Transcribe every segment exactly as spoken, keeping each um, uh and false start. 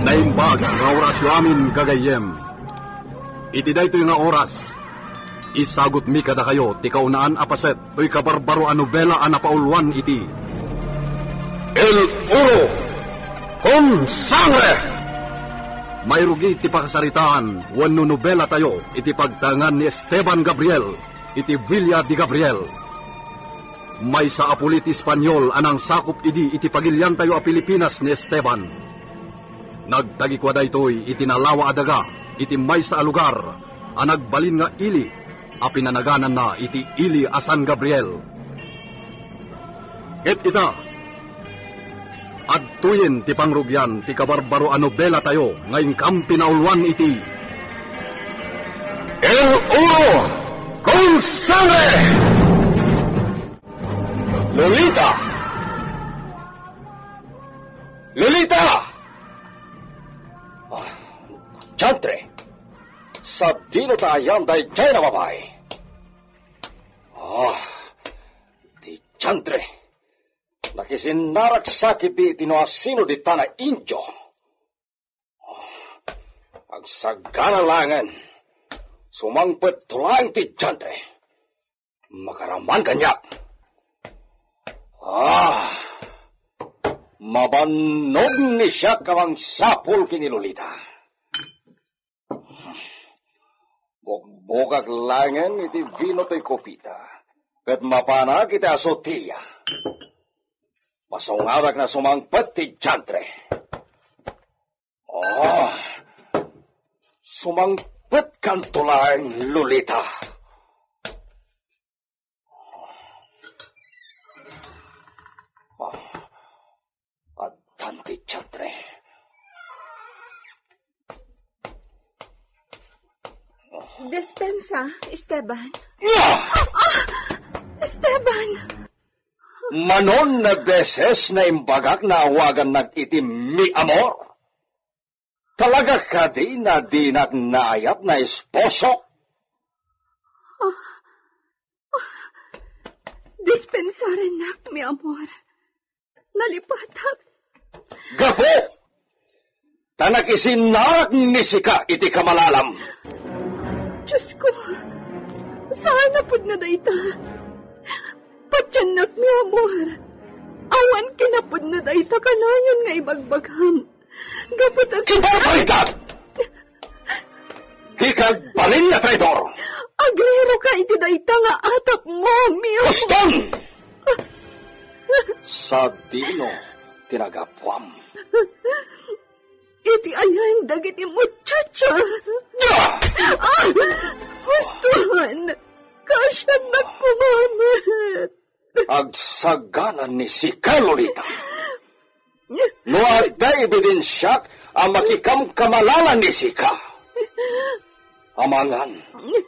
Naimbag nga orasyo amin, gagayyem. Iti daytoy nga oras, isagutmi kadakayo ti kaunaan a paset toy kabarbaro a nobela a napauluan iti El Oro con Sangre! Mairugi ti pakasaritaan wenno nobelatayo iti pagtaengan ni Esteban Gabriel iti Villa de Gabriel. Maysa a puli ti Espanyol a nangsakop idi iti pagiliantayo a Pilipinas ni Esteban. Nagtagikua daytoy iti nalawa a daga iti maysa a lugar a nagbalin nga ili a pinanagananna iti ili a San Gabriel. Ket ita, adtoyen ti pangrugian ti kabarbaro a nobelatayo nga inkam pinauluan iti El Oro con Sangre! Lolita! Lolita! Ah, diantre! Sadino ta ayan daydiay a babai? Ah, ti diantre! Nakisinnarak sakit di iti no asino di tana indio. Agsagana laengen. Sumangpet laeng ti diantre. Makaraman kaniak. Ah! Mabannog ni siak a mangsapul ken ni Lolita. Bukbukak laengen iti vino toy kopita, ket mapanak iti azotea. Masungadak a sumangpet ti diantre. Oh, sumangpetkanto laeng, Lolita. Ah, addan ti diantre. Dispensa, Esteban. Ah! Ah! Esteban! Manon a beses nga imbagak nga awagannak iti mi amor? Talaga kadi nga dinak naayat nga esposo? Dispensarennak, mi amor. Nalipatak. Gapu! Ta nakisinnarak ni sika iti kamalalam. Diosko, saan a pudno dayta? Patiennak, mi amor. Awan kinapudno dayta kanayon nga ibagbagam. Gapu ta si Kibarbarita! Ikagbalin nga traidor! Agriroka iti dayta nga atapmo, mi amor. Huston! Sadino ti nagapuam? Iti ayan dagiti muchacha. Ah! Ah! Huston! Kaasiannak koma met. Agsagana ni sika, Lolita. No adda ebidensiak a makikamkamalanan ni sika, amangan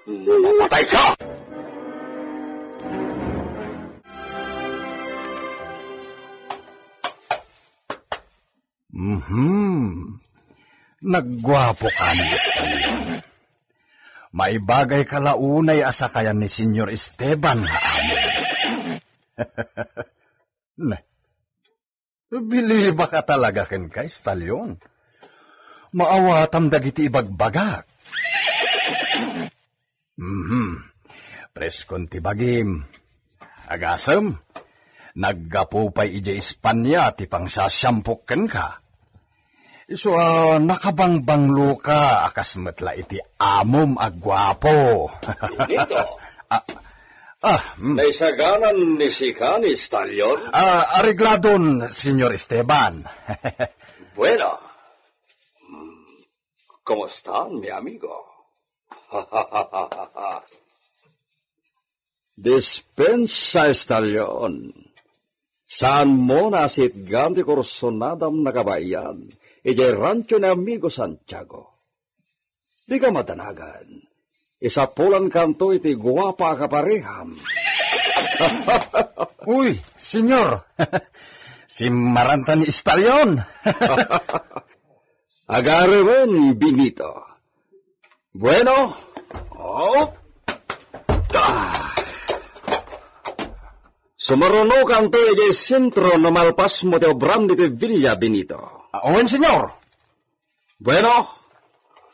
no mapatayka. Mhm. Nagguapoka, Mister Leon. Maibagayka la unay a sakayan ni Señor Esteban nga amo. Ne. Bilibaka talaga kenka, Estalion. Maawatam dagiti ibagbagak. Mhm. Preskon ti bagim. Agasem, naggapu pay idiay Espanya ti pangsasiampok kenka. Isu a nakabangbangloka a kas met la iti amom a guapo. Benito. Ah, ah, mm. Naisaganan ni sika ni Stallion? Ah, aregladon, Señor Esteban. Bueno. Mm, kumusta, mi amigo? Dispensa, Estalion. Saanmo nga asitgan ti kursunadam nga kabaelan idiay rancho ni amigo Santiago. Dika madanagan. Isapulankanto iti guapa a kapareham. Uy, senyor! Simmaranta ni Estalion! Agaremen, Benito. Bueno, oh. Ah. Sumuronokanto idiay sentro no malpasmo ti obram ditoy villa, Benito. Ah, wen, senyor. Bueno,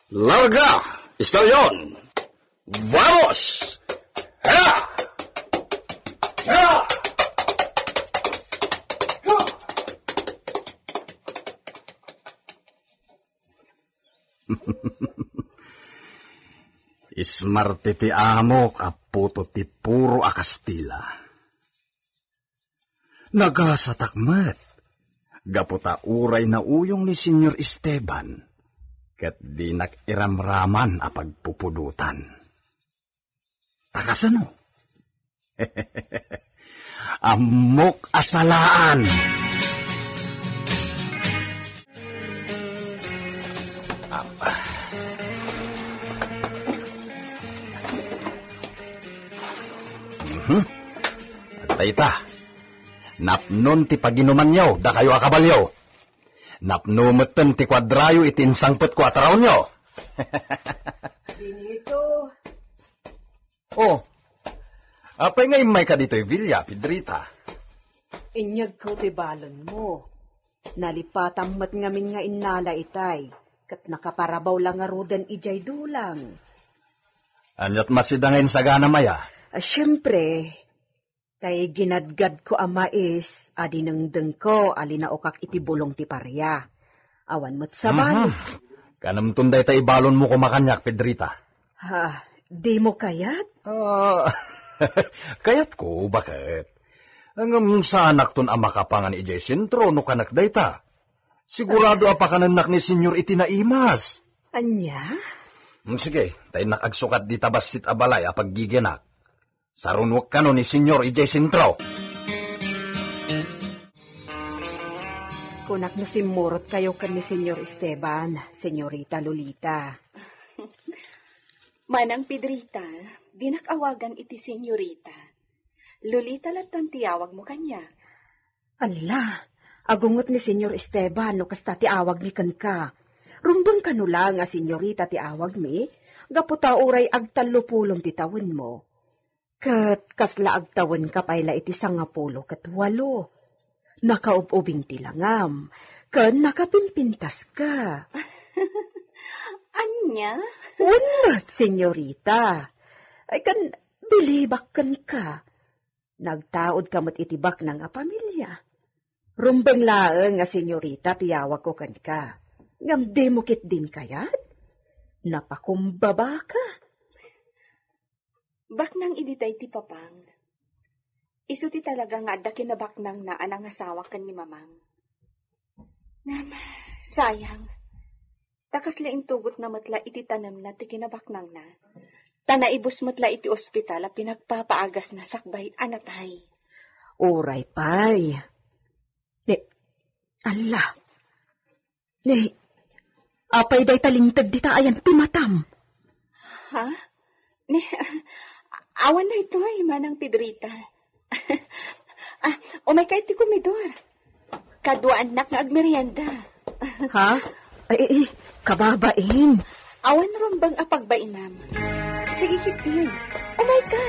larga, estalyon! Vamos! Hea! Hea! Ismarte ti amok a puto ti puro a Kastila. Nagasatak met, gapu ta uray nauyong ni Señor Esteban, ket dinak iramraman a pagpupudotan. Ta kasano? Ammok a salaan! Am-, Mhm. Dayta, napnon ti paginumanyo, dakayo a kabalio. Napno metten ti kuadrayo iti insangpetko a taraonyo. Benito. Oh, apay nga immayka ditoy villa, Pedrita? Inyegko ti balonmo. Nalipatam met ngamin nga innala itay, ket nakaparabaw la ngaruden idiay dulang. Aniat masida nga insaganam aya? Ah, siempre, tay ginadgadko a mais a dinengdengko a linaokak iti bulong ti paria. Awan met sabali. Mhm. Kanemton dayta ibalonmo koma kaniak, Pedrita. Ha, dimo kayat? Ah, kayatko, baket. Ngem saanakton a makapangan idiay sentro no kanak dayta. Sigurado a pakanennak ni Senyor iti naimas. Ania? Mm, sige, ta innak agsukat dita bassit a balay a paggigianak. Sarunuek kano ni Senyor idiay sentro. Kunak no simmurot kayo ken ni Senyor Esteban, Senyorita Lolita. Manang Pedrita, dinak awagan iti Senyorita. Lolita lattan ti awagmo kaniak. Alla, agunget ni Senyor Esteban no kasta ti awagmi kenka. Rumbeng kano la nga Senyorita ti awagmi, gapu ta uray agtallopulon ti tawenmo. Ket kasla agtawenka pay la iti sangapulo ket walo. Nakaub-ubing ti langam, ken nakapimpintaska. Ania? Unmet, Senyorita. Ay, kan bilibak kenka. Nagtaudka met iti baknang a pamilia. Rumbeng laeng nga Senyorita ti yawagko kenka. Ngem dimo ketdin kayat? Napakumbabaka. Baknang idi daydi papang. Isu ti talaga nga adda kinabaknangna a nangasawa ken ni Mamang. Ngem, sayang. Ta kasla intugotna met la iti tanemna ti kinabaknangna. Ta naibus met la iti ospital a pinagpapaagasna sakbay a natay. Uray pay. Ni, alla. Ni, apay dayta linteg dita ayan ti matam? Ha? Ni, awan daytoy, Manang Pedrita. Ah, umayka iti komedor. Kaduaannak nga agmerienda. Ha? Ay, ay, ay, kababain. Awan rumbeng a pagbainam. Sige, ketdin. Umayka.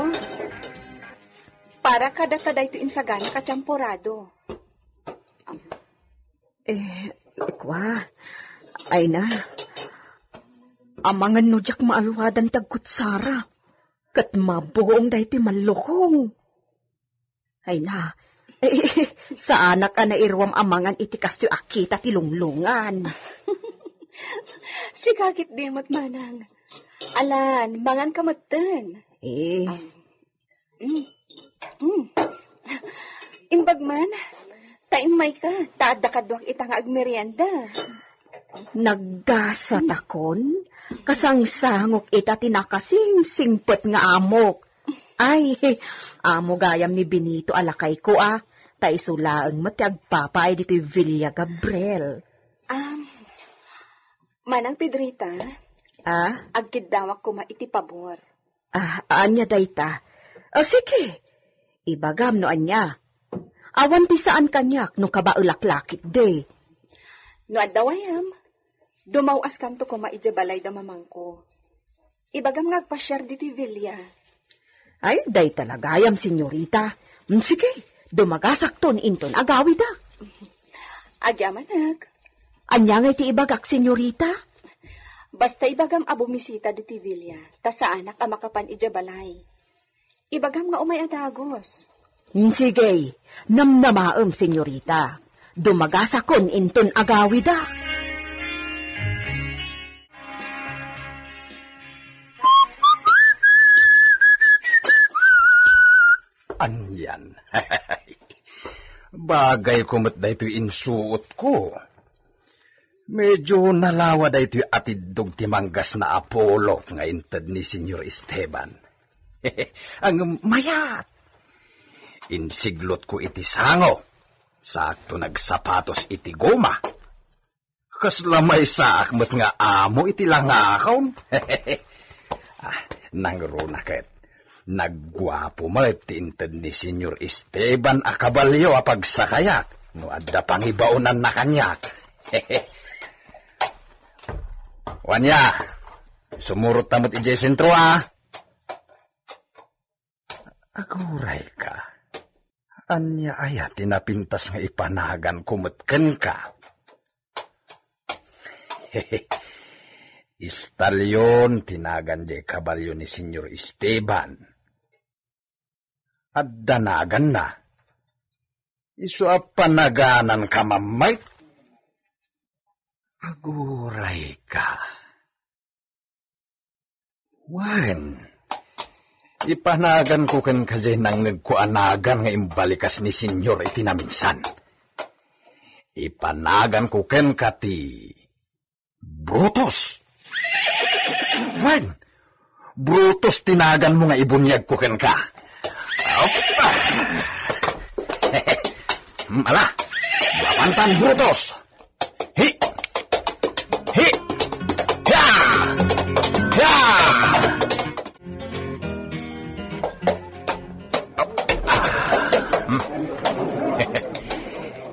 Oh, para kadata daytoy insaganak a tiyamporado. Eh, kua, ay na. Amangan no diak maaluadan ti agkutsara. Ket mabuong daytoy mallukong. Ay na. Eh, saanak a nairuam a mangan iti kastoy a kita ti lunglungan. Sigagit di met, Manang. Alan, mangan ka metten. Eh. Mm. Mm. Imbag man, ta immayka, ta adda kaduak ita nga agmerienda. Naggasatakon, kasangsangok ita ti nakasingsingpet nga amok. Ay, amo gayam ni Benito a lakayko a, ta isu laeng met ti agpapaay ditoy Villa Gabriel. Um, Manang Pedrita, ah? Agkiddawak koma iti pabor. Ah, ania dayta? Ah, sige. Ibagam no ania. Awan ti saan kaniak no kabaelak la ketdi. No adda wayam, dumaw-askanto koma idiay balay da mamangko. Ibagam nga agpasiar ditoy villa. Ay, dayta la gayam, senyorita. Mm, sige, dumagasakton inton agawidak. Agyamanak. Ania ngay ti ibagak, senyorita? Basta ibagam a bumisita ditoy bilia, ta saanak a makapan idiay balay. Ibagam nga umay a dagos. Mm, sige, namnamaem, senyorita. Dumagasakon inton agawida. Anian. Bagayko met daytoy insuotko. Medyo nalawa daytoy atiddog ti manggasna a pulot nga inted ni Senyor Esteban. Ang mayat! Insiglotko iti sango. Sakto nagsapatos iti goma. Kasla maysaak met nga amo iti langakon. Ah, nangruna ket. Nagguapo met ti inted ni Senyor Esteban a kabalio a pagsakayak no adda pangibaonanna kaniak. Wania, sumurot ta met idiay sentro, a. Aguray ka. Ania aya ti napintas nga ipanaganko met kenka? Istalyon ti nagan diay kabalio ni Senyor Esteban. Adda naganna. Isu a panagananka met. Aguray ka. Wen, ipanaganko kenka diay nangngegko a nagan nga imbalikas ni Senyor iti naminsan. Ipanaganko kenka ti Brutus. Wen, Brutus ti naganmo nga ibuniagko kenka. Opa! Ala, mapantan, Brutus! Hi! Hi! Hia! Hia!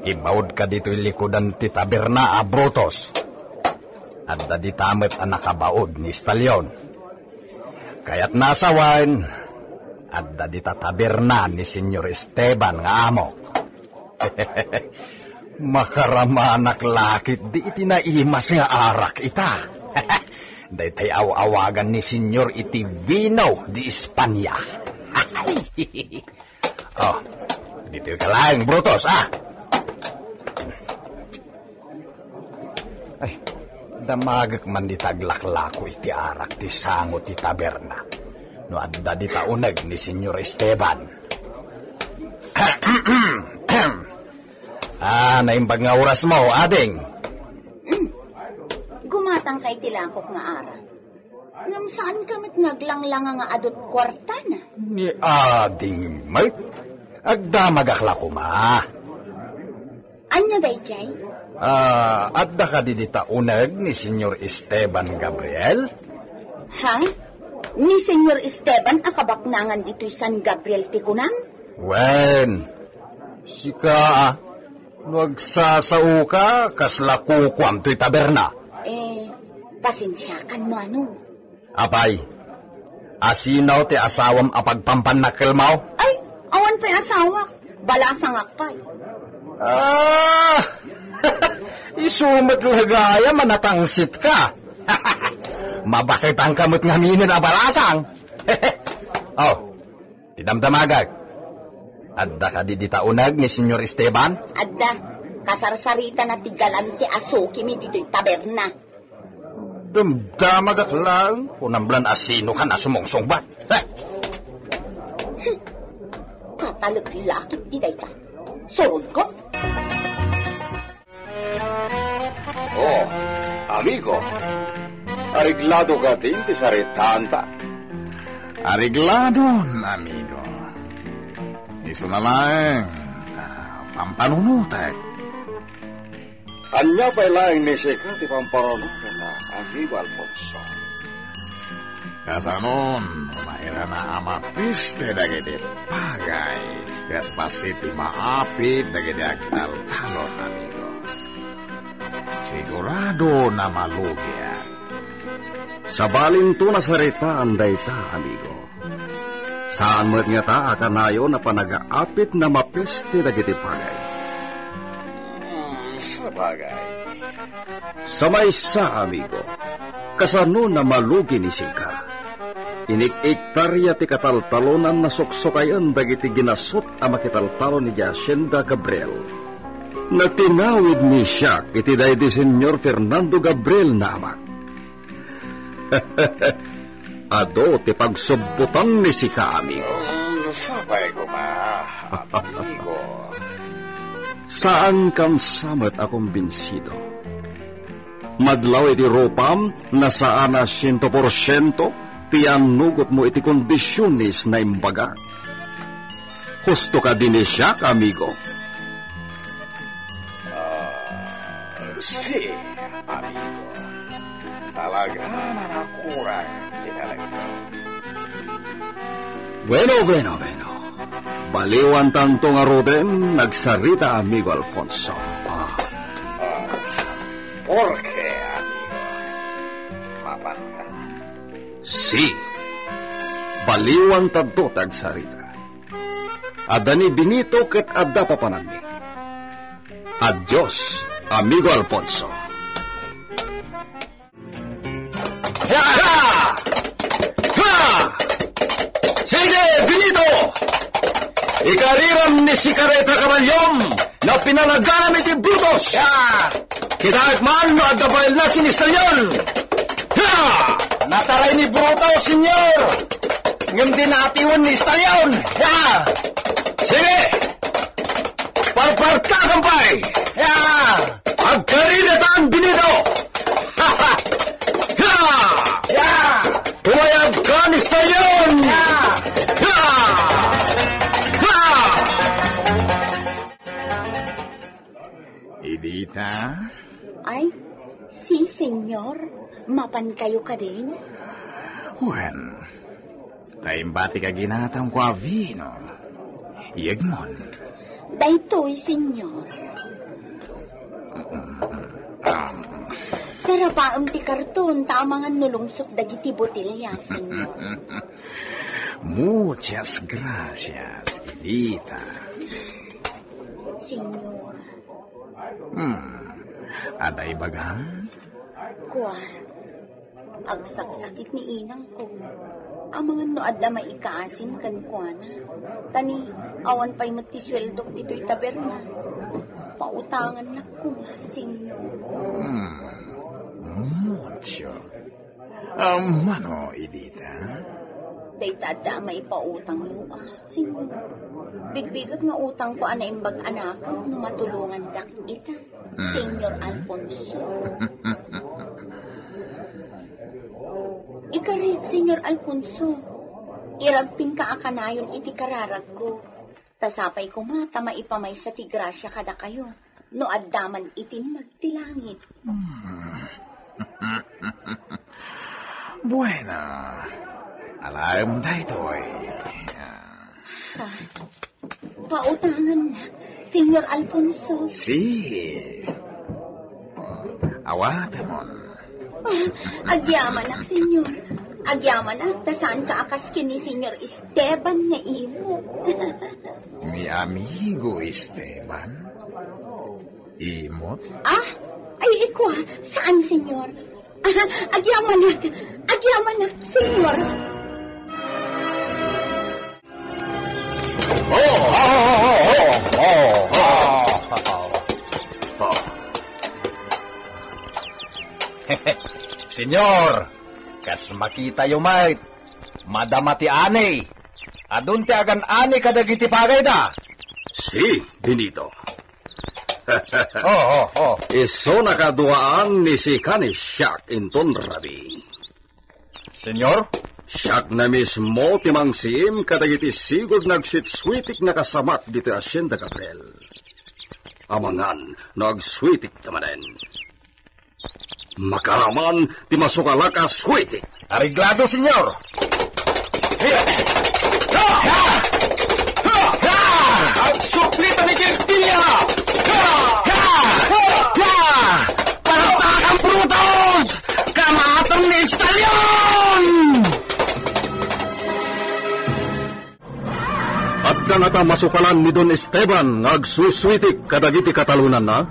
Ibaudka ditoy likudan ti taberna a Brutus. Adda dita met a nakabaud ni Stalyon. Kayatna a sawen, adda dita taberna ni Senyor Esteban nga amok. Makaramanak la ketdi iti naimas nga arak ita. Daytay aw-awagan ni Senyor iti vino di Espanya. Oh, ditoy ka laeng, Brutus, a. Ay, damagek man dita aglaklako iti arak ti sango ti taberna. No adda dita uneg ni Senyor Esteban. Ah, naimbag nga orasmo, ading. Mm. Gumatangka iti lakok nga arak. Ngem saanka met nga aglanglanga nga adu't kuartana? Ni ading met, agdamagak la koma. Ania daydiay? Ah, adda kadi dita uneg ni Senyor Esteban Gabriel? Ha? Ni Senyor Esteban a kabaknangan ditoy San Gabriel ti kunam? Wen, sika, a, no agsasaoka, kasla kukuam toy taberna. Eh, pasensiakan mano. Apay, asino ti asawam a pagpampannakelmo? Ay, awan pay asawak. Balasangak pay. Ah! Isu met la gayam a natangsitka. Mabaketanka met ngaminen a balasang. Oh, ti damdamagak. Adda kadi dita uneg ni Senyor Esteban? Adda. Kasarsaritana ti galante a sukimi ditoy taberna. Damdamagak laeng, kunam la no asinokan a sumungsungbat. Heh! Hmm. Katalek la ketdi dayta. Surodko. Oh, amigo. Areglado kadin ti saritaanta? Aregladon, amigo. Isuna laeng, ah, pampanunotek. Ania pay laeng ni sika ti pamparunokanna, amigo Alfonso? Kasanon, no mairana a mapiste dagiti pagay, ket bassit ti maapit dagiti agtaltalon, amigo. Sigurado a malugiak. Sabalinto a saritaan dayta, amigo. Saan met ngata a kanayon a panagaapit a mapiste dagiti pagay. Hmm, bagay. Sa maysa, amigo, kasano na malugi ni Sika? Inik-iktarya ti kataltalonan nasuksukayen dagiti ginasut a makitaltalon idiay Hacienda Gabriel. Natinawid ni Siak iti daydi Señor Fernando Gabriel nga amak. Adu ti pagsubbutan ni Sika, amigo. Mm, sapay koma, amigo. Saan kansa met a kumbinsido. Madlaw iti rupam, nasaan a siento porsiento ti annugotmo iti kondisiones nga imbagak. Husto kadi ni Siak, amigo? Ah, si, amigo. Talaga nga nakurang ti talagko. Bueno, bueno, bueno. Baliwantanto ngaruden, nagsarita, amigo Alfonso. Ah. Ah, porke, amigo? Mapan ka? Si, baliwantanto ti agsarita. Adda ni Benito ket adda papananmi. Adios, amigo Alfonso. Ha! Ha! Sige, Benito! Ikariram ni Sicareta Kabaliom na pinalaganam iti Brutus! Ha! Kitaek man no adda baelna ken ni Stallion! Ha! Nataray ni Brutus, senyor! Ngem di natiwen ni Stallion! Ha! Sige! Parpartakan pay! Ha! Agkaridatan, Benito! Ha! Ha! Ha! Tumayag ka ni Stallion! Ha! Ha! Ha! Edita? Ay, si, senyor. Mapan kayo kadin? Wen, ta imbati ka ginatamko a vino. Iyegmon. Daytoy, senyor. Um, Sarabaem ti karton, ta amangan no lungsot dagiti botelya, senyor. Muchas gracias, Edita. Senyor. Hmm. Adda ibagam? Kuan, agsaksakit ni inangko. Amangan no adda maikaasim kenkuana. Ta ni, awan pay met ti sueldok ditoy taberna. Pautangannak koma, senyor. Hmm. Mucho. Ah, mano, Edita? Dayta adda a maipautangyo, a, senyor. Bigbigek nga utangko a naimbag a nakem no matulongandak ita, mm, Senyor Alfonso. Ikarik, Senyor Alfonso. Iragpinka a kanayon iti kararagko. Ta sapay koma ta maipamaysa ti grasia kadakayo no adda man itinag ti langit. Bueno, alaem daytoy. Ah, pautangannak, Senyor Alfonso. Si. Awatemon. Ah, agyamanak, Senyor. Agyamanak, ta saanka a kas ken ni Senyor Esteban nga imot. Ni amigo Esteban? Imot? Ah, ay, ikua, saan, Senyor? Ah, agyamanak, agyamanak, Senyor. Oh, oh, oh, oh, oh, oh, oh. Senyor, kas makitayo met, madama ti ani. Adun ti agan-ani kadagiti pagayda. Si, Benito. Oh, oh, oh. Isu nakaduaan ni sika ni Siak inton rabii. Senyor? Siak na mismo ti mangsiim kadagiti sigud nga agsuitsuitik nga kasamak ditoy Hacienda Gabriel. Amangan no agsuitik ta manen. Makaraman ti masukalak a suitik. Areglado, senyor. Agsuklitan ni Quintilia! Palakpakan, Brutus! Kamateng ni Stallion! Adda ngata masukalan ni Don Esteban nga agsusuitik kadagiti katalonanna?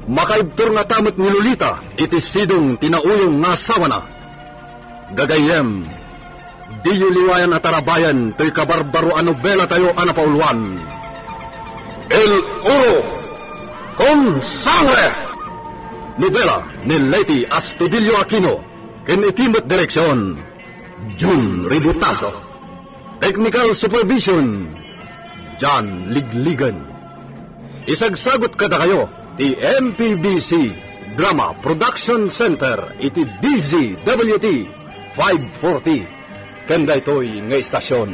Makaibtur ngata met ni Lolita iti sidong ti nauyong nga asawana. Gagayyem, diyo liwayan a tarabayen toy kabarbaro a nobelatayo a napauluan, El Oro con Sangre! Nobela ni Leti Astudillo Aquino ken iti met direksion, Jun Ributazo. Technical supervision, John Ligligan. Isagsagut kadakayo ti M P B C Drama Production Center iti D Z W T five forty. Ken daytoy nga istasyon,